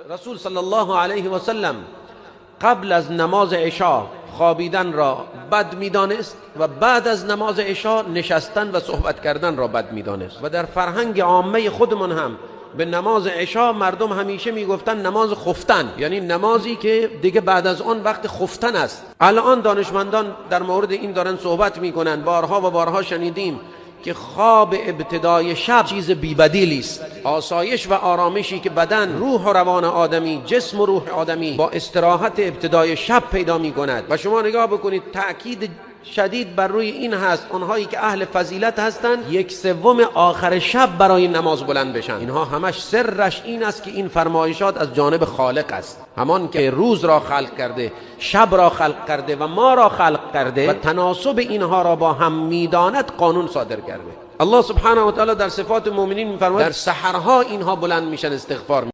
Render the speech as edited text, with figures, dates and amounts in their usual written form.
رسول صلی الله علیه و سلم قبل از نماز عشا خوابیدن را بد میدانست و بعد از نماز عشا نشستن و صحبت کردن را بد میدانست. و در فرهنگ عامه خودمون هم به نماز عشا مردم همیشه میگفتن نماز خفتن، یعنی نمازی که دیگه بعد از آن وقت خفتن است. الان دانشمندان در مورد این دارن صحبت میکنن، بارها و بارها شنیدیم که خواب ابتدای شب چیز بی‌بدیلی است. آسایش و آرامشی که بدن، روح و روان آدمی، جسم و روح آدمی با استراحت ابتدای شب پیدا می‌کند. و شما نگاه بکنید، تأکید شدید بر روی این هست آنهایی که اهل فضیلت هستند 1/3 آخر شب برای نماز بلند بشن. اینها همش سرش این است که این فرمایشات از جانب خالق است، همان که روز را خلق کرده، شب را خلق کرده و ما را خلق کرده و تناسب اینها را با هم میداند، قانون صادر کرده. الله سبحانه و تعالی در صفات مؤمنین میفرماید در سحرها اینها بلند میشن استغفار.